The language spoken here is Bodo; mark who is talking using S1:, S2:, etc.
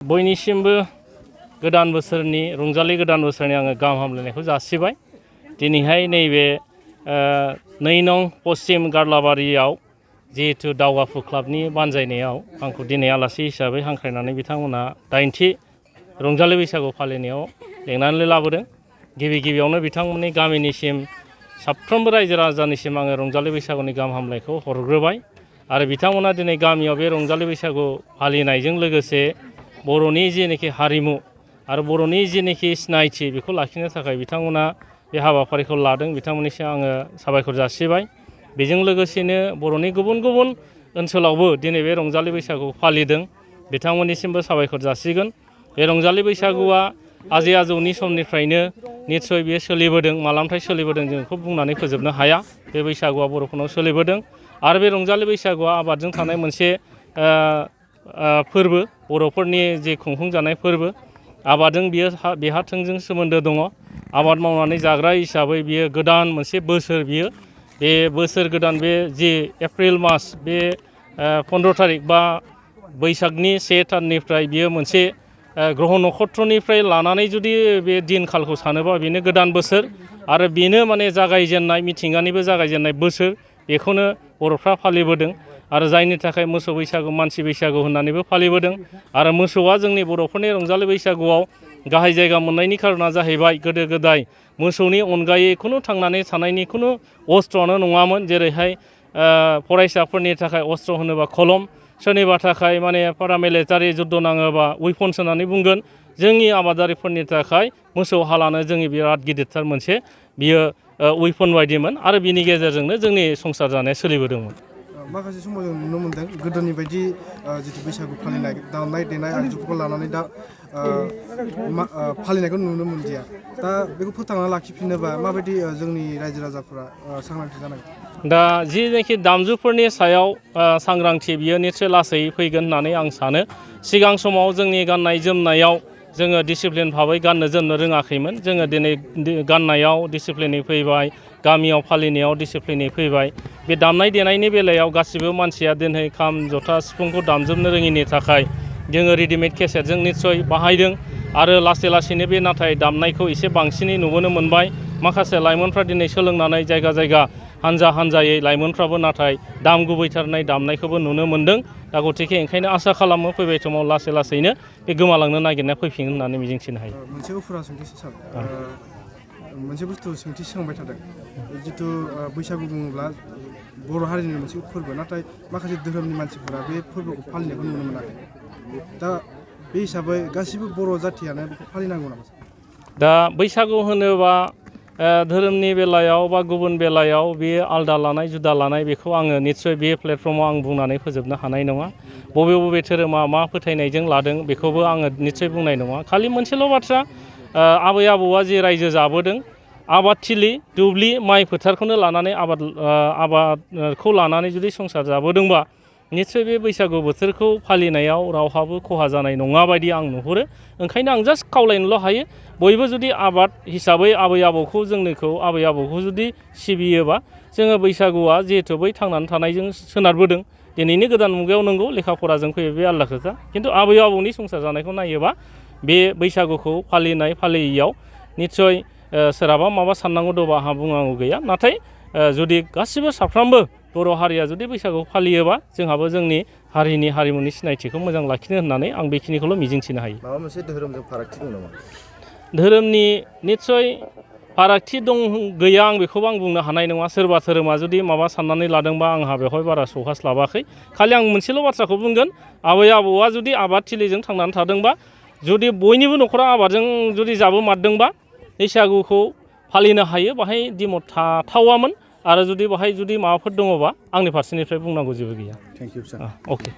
S1: बयनिसिमबो गोदान बोसोरनि रंजालि गोदान बोसोरनि आङो गाहाम हामलायनायखौ जासिबाय। दिनैहाय नैबे 2 नं पश्चिम गारलाबारियाव जिहेतु दावगाफु क्लाबनि बानजायनायाव आंखौ दिनै आलासि हिसाबै हांख्रायनानै बिथांमोना 8थि रंजालि बैसागु फालिनायाव लेंनानै लाबोदों। गिबियावनो बिथांमोननि गामिनिसिम साफ्रोमबो रायजो राजानिसिम आङो रंजालि बैसागुनि गाहाम हामलायनायखौ हरग्रोबाय। आरो बिथांमोना दिनै गामियाव बे रंजालि बैसागु फालिनायजों लोगोसे बर'नि जेनाखि हारिमु आरो बर'नि जेनाखि सिनायथि बेखौ लाखिनो थाखाय बिथांमोना बे हाबाफारिखौ लादों। बिथांमोननिसिम आङो साबायखर जासिबाय। बेजों लोगोसेनो बर'नि गुबुन गुबुन ओनसोलावबो दिनै बे रंजालि बैसागुखौ फालिदों। बिथांमोननिसिमबो साबायखर जासिगोन। बे रंजालि बैसागुआ आजै आजौनि समनिफ्रायनो निस्सय बेयो सोलिबोदों। मालानिफ्राय सोलिबोदों जों बेखौ बुंनानै फोजोबनो हाया। बे बैसागुआ बर'फोरनाव सोलिबोदों। आरो बे रंजालि बैसागुआ आबादजों थानाय मोनसे फोरबो, बर'फोरनि जे खुंफुंजानाय फोरबो। आबादजों बेहा थोंजों सोमोन्दो दङ। आबाद मावनानै जाग्रा हिसाबै बियो गोदान मोनसे बोसोर बियो। बे बोसोर गोदान बे जि एप्रिल मास बे 15 थारिख बा बैसागनि 1 दाननिफ्राय बियो मोनसे ग्रह नक्षत्रनिफ्राय लानानै जुदि बे दिनखालखौ सानोबा बेनो गोदान बोसोर आरो बेनो माने जागायजेननाय मिथिंगानिबो जागायजेननाय बोसोर। बेखौनो बर'फ्रा फालिबोदों आरो जायनि थाखाय मोसौ बैसागु मानसि बैसागु होननानैबो फालिबोदों। आरो मोसौआ जोंनि बर'फोरनि रंजालि बैसागुआव गाहाय जायगा मोननायनि खारना जाहैबाय गोदो गोदाय मोसौनि अनगायै खुनु थांनानै थानायनि खुनु अस्त्रआनो नङामोन। जेरैहाय फरायसाफोरनि थाखाय अस्त्र होनोबा खलम, सोरनिबा थाखाय माने पारामिलिटारि जुद्ध नाङोबा वेपन्स होननानै बुंगोन। जोंनि आबादारिफोरनि थाखाय मोसौ हालानो जोंनि बिराद गिदिरथार मोनसे बियो वेपन बायदिमोन आरो बिनि गेजेरजोंनो जोंनि संसार जानाया सोलिबोदोंमोन।
S2: माखासे समाव जों नुनो मोन्दों गोदोनि बायदि जिथु बैसागु फालिनाय दामनाय देनाय आगजुफोरखौ लानानै दा फालिनायखौ नुनो मोनदिया। दा बेखौ फोथांना लाखिफिननोबा माबायदि जोंनि रायजो राजाफोरा सांग्रांथि जानांगोन?
S1: दा जिनाखि दामजुफोरनि सायाव सांग्रांथि बियो निस्सय लासै फैगोन होननानै आं सानो। सिगां समाव जोंनि गाननाय जोमनायाव जोङो डिसिप्लिन भाबै गाननो जोमनो रोङाखैमोन। जोङो दिनै गाननायाव डिसिप्लिनै फैबाय, गामियाव फालिनायाव डिसिप्लिनै फैबाय। बे दामनाय देनायनि बेलायाव गासिबो मानसिया दिनै खाम जथा सिफुंखौ दामजोबनो रोङिनि थाखाय जोङो रेडिमेड केसेटजों निस्सय बाहायदों आरो लासै लासैनो बे नाथाय दामनायखौ एसे बांसिनै नुबोनो मोनबाय। माखासे लाइमोनफ्रा दिनै सोलोंनानै जायगा जायगा हानजायै लाइमोनफ्राबो नाथाय दाम गुबैथारनाय दामनायखौबो नुनो मोन्दों। दा गतिके ओंखायनो आसा खालामो फैबाय समाव लासै लासैनो बे गोमालांनो नागिरनाया फैफिन होननानै मिजिंथिनो हायो।
S2: मोनसे उफुरा सोंथि सार, मोनसे बुस्थु सोंथि सोंबाय थादों। जिथु बैसागु बुङोब्ला बर' हारिनि मोनसे फोरबो, नाथाय माखासे धोरोमनि मानसिफोरा बे फोरबोखौ फालिनायखौ नुनो मोनाखै। दा बे हिसाबै गासिबो बर' जाथियानो बेखौ फालिनांगौ नामा?
S1: दा बैसागु होनोबा धोरोमनि बेलायाव बा गुबुन बेलायाव बेयो आलदा लानाय जुदा लानाय बेखौ आङो निस्सय बे प्लेटफर्माव आं बुंनानै फोजोबनो हानाय नङा। बबे धोरोमा मा फोथायनायजों लादों बेखौबो आङो निस्सय बुंनाय नङा। खालि मोनसेल' बाथ्रा, आबै आबौआ जे रायजो जाबोदों आबादथिलि दुब्लि माइ फोथारखौनो लानानै आबादखौ लानानै जुदि संसार जाबोदोंबा निस्सय बे बैसागु बोथोरखौ फालिनायाव रावहाबो खहा जानाय नङा बायदि आं नुहुरो। ओंखायनो आं जास्ट खावलायनोल' हायो, बयबो जुदि आबाद हिसाबै आबै आबौखौ जुदि सिबियोबा जोङो बैसागुआ जिहेथु बै थांनानै थानायजों सोनारबोदों। दिनैनि गोदान मुगायाव नंगौ लेखा फराजों फैयो बे आलादा खोथा, खिन्थु आबै आबौनि संसार जानायखौ नायोबा बे बैसागुखौ फालियैयाव निस्सय सोरहाबा माबा साननांगौ दंबा आंहा बुंनांगौ गैया। नाथाय जुदि गासिबो साफ्रोमबो बर' हारिया जुदि बैसागुखौ फालियोबा जोंहाबो जोंनि हारिनि हारिमुनि सिनायथिखौ मोजां लाखिनो होननानै आं बेखिनिखौल' मिजिंथिनो हायो।
S3: माबा मोनसे धोरोमजों फारागथि दं नामा?
S1: धोरोमनि निस्सय फारागथि दं गैया आं बेखौबो आं बुंनो हानाय नङा। सोरबा धोरोमा जुदि माबा साननानै लादोंबा आंहा बेवहाय बारा सौहास्लाबाखै। खालि आं मोनसेल' बाथ्राखौ बुंगोन, आबै आबौआ जुदि आबादथिलिजों थांनानै थादोंबा, जुदि बयनिबो न'खरा आबादजों जुदि जाबोमारदोंबा बैसागुखौ फालिनो हायो। बाहाय दिमत थाथावामोन आरो जुदि बाहाय जुदि माबाफोर दङबा आंनि फारसेनिफ्राय बुंनांगौ जेबो गैया।
S2: Thank you sir.
S1: अके।